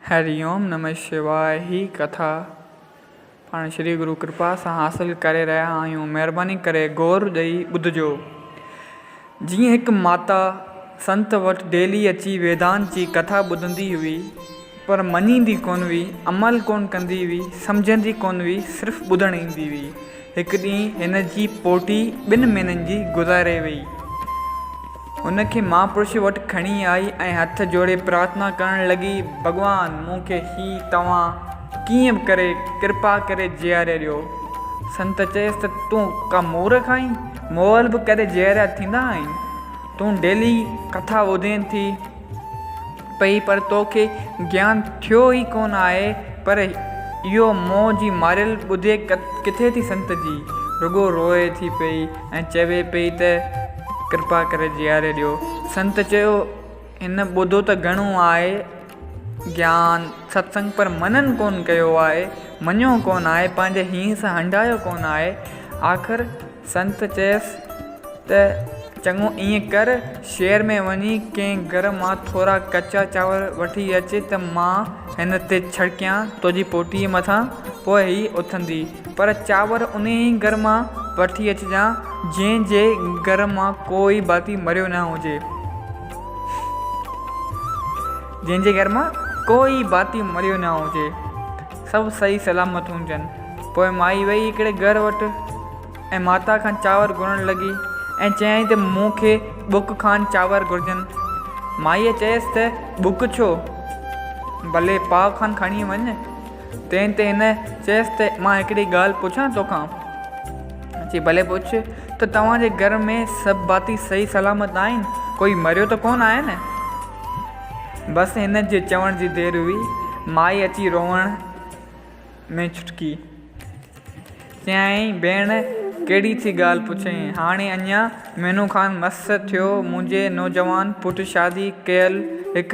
هري اوم نمه شواء هي ڪٿا پاڻ شري گرو ڪرپا سان حاصل ڪري رهيا آهيون مهرباني ڪري غور ڏئي ٻڌجو. جيئن هڪ ماتا سنت وٽ ڊيلي اچي ويدانت جي ڪٿا ٻڌندي هئي پر مڃيندي ڪونه هئي عمل ڪونه ڪندي هئي سمجهندي ڪونه هئي صرف ٻڌڻ ايندي هئي. هڪ ڏينهن هن جي پوٽي ٻن مهينن جي گذاري وئي. هن کي مهاپرش وٽ کڻي آئي ۽ هٿ جوڙي پرارٿنا ڪرڻ لڳي، ڀڳوان! مون کي هي توهان ڪيئن به ڪري ڪرپا ڪري جيئاري ڏيو. سنت چيس ته تون ڪا مورک آهين؟ مئل به ڪڏهن جيئرا ٿيندا آهن؟ تون ڊيلي ڪٿا ٻڌين ٿي. پئي پر توکي گيان ٿيو ئي ڪونه آهي پر اهو مون جي ماريل ٻڌي ڪٿي ٿي سنت جي رڳو روئي ٿي پئي ۽ چوي پئي ته ڪرپا ڪري جياري ڏيو سنت چيو هن ٻڌو ته گهڻو آهي گيان ستسنگ پر منن ڪونه ڪيو آهي مڃيو ڪونه آهي پنهنجي هينئين سان هنڊايو ڪونه آهي آخر سنت چيس ته چڱو ائين ڪر، شهر ۾ وڃي ڪنهن گهر مان ٿورا ڪچا چانور وٺي اچ ته مان هن تي ڇڙڪيان تنهنجي پوٽيء مٿان، پوء هيء اٿندي. پر چانور انهيء ئي گهر مان وٺي اچجان، جنهن جي گهر مان ڪو ئي ڀاتي مريو نه هجي. جنهن جي گهر مان ڪو ئي ڀاتي مريو نه هجي. سڀ صحيح سلامت هجن. پوء مائي ويئي هڪڙي گهر وٽ ۽ ماتا کان چانور گهرڻ لڳي ۽ چيائين ته مون کي ٻڪ کان چانور گهرجن. مائيء چيس ته ٻڪ ڇو؟ ڀلي پاء کن کڻي وڃ. تنهن تي هن چيس ته مان هڪڙي ڳالهه پڇان توکان؟ چي ڀلي پڇ ته توهان جي گهر ۾ سڀ ڀاتي صحيح سلامت آهن؟ ڪوئي مريو ته ڪونه آهي نه؟ بس هن جي چوڻ جي دير هئي، مائي اچي روئڻ ۾ ڇٽڪي. چيائين، ڀيڻ ڪهڙي ٿي ڳالهه پڇين، هاڻي اڃا مهينو کن مس ٿيو، منهنجي نوجوان پٽ شادي ڪيل هڪ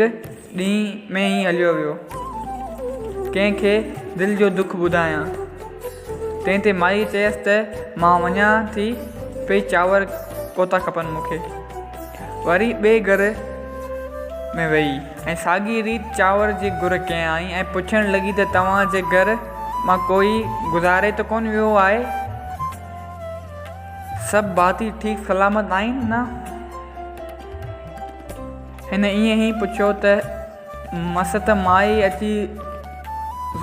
ڏينهن ۾ ئي هليو ويو. ڪنهن کي دل جو دک ٻڌايان؟ تنهن تي مائيء چيس ته مان وڃان ٿي پئي چانور ڪوتا کپن مون کي. وري ٻئي گهر ۾ ويئي ۽ ساڳيء ريت چانور جي گهر ڪيائين ۽ پڇڻ لڳي ته توهان جي گهر مان ڪوئي گذاري ته ڪونه ويو آهي؟ سڀ ڀاتي ٺيڪ سلامت آهن نه؟ هن ائين ئي پڇيو ته مس ته مائي اچي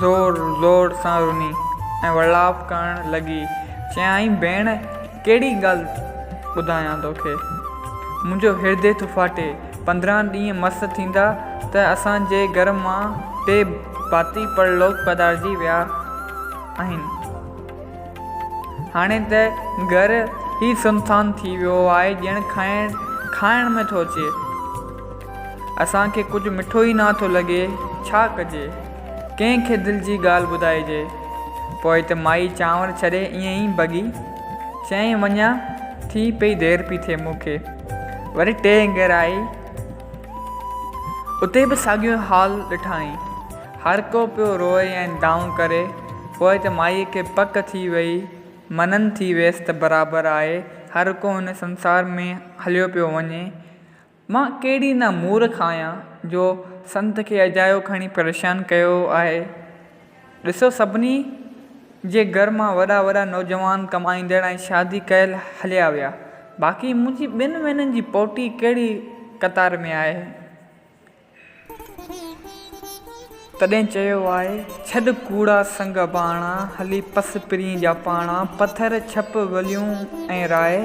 زور زور سان رني ۽ ورلاپ ڪرڻ لڳي. چيائين، ڀيڻ ڪهڙي ڳالهه ٻڌايان توکي. منهنجو هردي ٿو ڦاٽي. 15 ڏينهن مس ٿيندا ته اسان جي گهر مان ٽي ڀاتي پرلوڪ پڌارجي ويا آهن. هاڻي ته گهر ئي سنسان ٿي ويو آهي ڄڻ کائڻ کائڻ ۾ ٿو اچي. اسان کي ڪجهه مٺو ئي نه ٿو لڳي، ڇا ڪجي؟ ڪنهن کي دل جي ڳالهه ٻڌائجي؟ پوء ته مائي چانور ڇڏي ائين ئي ڀڳي. چيائين وڃان ٿي پئي دير پئي ٿئي مون کي. وري ٽئين گهر آئي. اتي به ساڳيو حال ڏٺائين. هر ڪو پيو روئي ۽ دانهون ڪري. پوء ته مائيء کي پڪ ٿي ويئي، منن ٿي ويس ته برابر آهي، هر ڪو هن سنسار ۾ هليو پيو وڃي. مان ڪهڙي نه مورک آهيان جو سنت کي اجايو کڻي پريشان ڪيو آهي. ڏسو سڀني جي گهر مان وڏا وڏا نوجوان ڪمائيندڙ ۽ شادي ڪيل هليا ويا. باقي منهنجي ٻن مهينن جي پوٽي ڪهڙي قطار ۾ آهي. تڏهن چيو آهي، ڇڏ ڪوڙا سنگ اباڻا، هلي پس پرين جا پاڻا، پٿر ڇپ وليون ۽ رائي،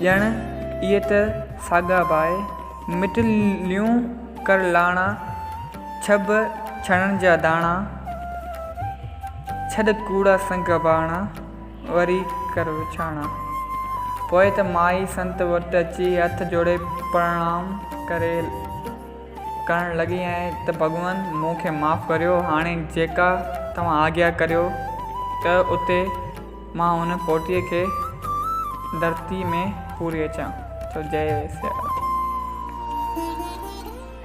ڄڻ اهي ته ساڳا ڀائي، مٽليون ڪر لاڻا، ڇڀ ڇڻن جا داڻا، ڇڏ ڪوڙا سنگ اباڻا، وري ڪر وڇاڻا. پوء ته مائي سنت وٽ اچي هٿ جوڙي پرڻام ڪري ڪرڻ لڳي ۽ ته ڀڳوان مون کي معاف ڪريو، هاڻي جيڪا توهان آگيا ڪريو ته اتي مان هن پوٽيء کي ڌرتيء ۾ پوري اچان. چئو جئي سيارام.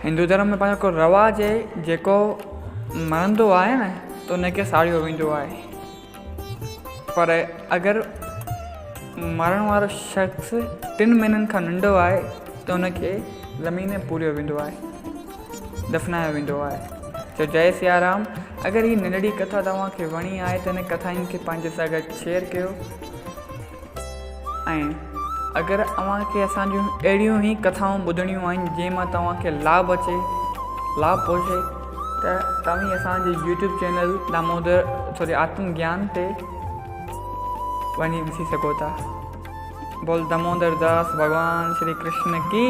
هندو ڌرم ۾ پنهنجو هڪ رواج آهي جيڪو مرندو آهي نه ته ان کي ساڙيو ويندو آهي. پر اگر مرڻ وارو شخص ٽن مهينن کان ننڍو آهي ته ان کي زمين ۾ پوريو ويندو آهي، دفنايو ويندو آهي. چئو جئي سيارام. اگر هي ننڍڙي ڪٿا توهان کي وڻي آهي ته هن ڪٿائن کي پنهنجي سان گڏ شيئر ڪيو ۽ اگر اوهان کي اسان جون اهڙيون ئي ڪٿائون ٻڌڻيون آهن جنهن مان توهان کي لاڀ اچي لاڀ پهچي ته توهين اسان جي YouTube channel Damodar sorry Atma Gyan تي وڃي ڏسي سگهو ٿا. بول دامودر داس ڀڳوان شري ڪرشن ڪي.